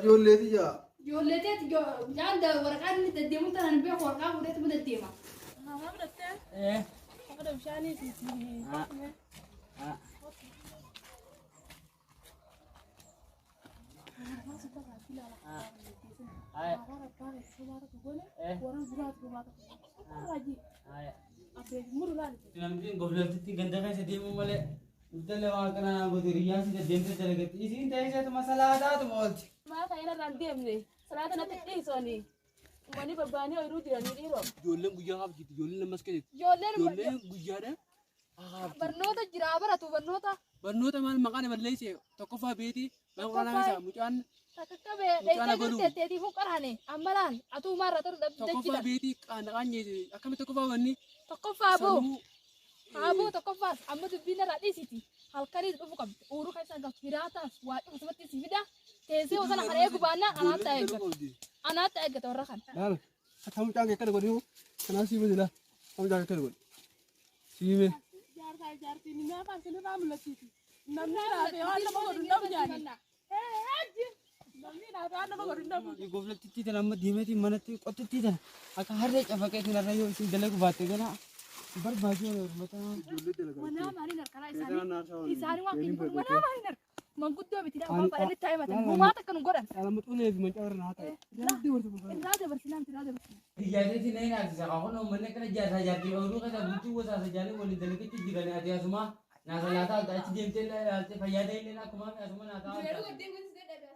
Ijoollee tiyya. Ijoollee teeti mucaan waraqaa inni deddeemuun tanaan beeku waraqaa fuudheetuma deddeema. Haa fudhattee? Eh. Faqada bishaanii fi. Ah. Ah. Haya. Eh. Haya. Namni goflaltitti ganda keessa deemuu malee intalli waan kana naan goote riyyaan si deddeemtee dalagatti. Isiin teesseetuma salaataatuma oolti. Maa kan irraa hin deemne salaata natti dhiisoni. Uummanni babbaanii ooyiruu jiranii dhiiroo. Ijoolleen guyyaa haaf jirti. Ijoolleen ammas keessatti. Ijoolleen Ijoolleen guyyaadha. Haaf. Barnoota jira baratu barnoota. Barnoota maal maqaan balleesse tokkoffaa beeti. Maqaan quraanaa keessaa mucaan Takka qabee Mucaan dheeytee abaluu. jirti teetiifuu qaraane amma laal atuu maarra tolu tokkoffaa dachita. beeti qaanqaanyee akkamitti tokkoffaa wanni Tokkoffaa boo. sammuu Haaboo tokkoffaas amma dubbiin irraa dhiisiti. Halkaniis dhufu qabdi. Uuruu keessa galtu hiraataas waa cufasumatti si fida. Teessee osoo kana eegu baannaan anaatti eeggata. Anaatti eeggata warra kana. Laala akka mucaan kee akkana godhu kanaaf siime jira. Akka mucaan kee akkana godhu. Siime. Jaarsaa jaartiin ni afaan sinirraa mul'attiiti. Namni raafee waan nama godhu hin dhabu jaani. Namni raafee waan nama godhu hin dhabu. Goflaltittii tana amma deemeetiin manatti qottittii tana akka harree cafaqeetiin har'a yoo isin dalagu baatte gana barbaachuu uummata. Ijoollee dalagaa. Manaa maaliin harkanaa Seetaan isaanii? naarsaa waliin. Isaanii waan Waliin kennu godhu. manaa maaliin harka? Manguddoo miti Ani- waan baay'ee taa'ee matan. Laala, Gumaa takka nu godhan. Alaama xulee fi mancaa irra naa ta'e. Irraa dabarsinaan irraa dabarsinaan. Ijaarteetiin na hinaasisa. Kun uummanni akkana jaarsaa jaartii ooyiruu keessa bultii gosaasa jaalii waliin dalagachuu jirani ati asuma naa salaataa achi deemtee ilaaltee fayyaa ta'e illee akkuma asuma naa taa'aa. Yeroo gaddeebiin si dadhabe.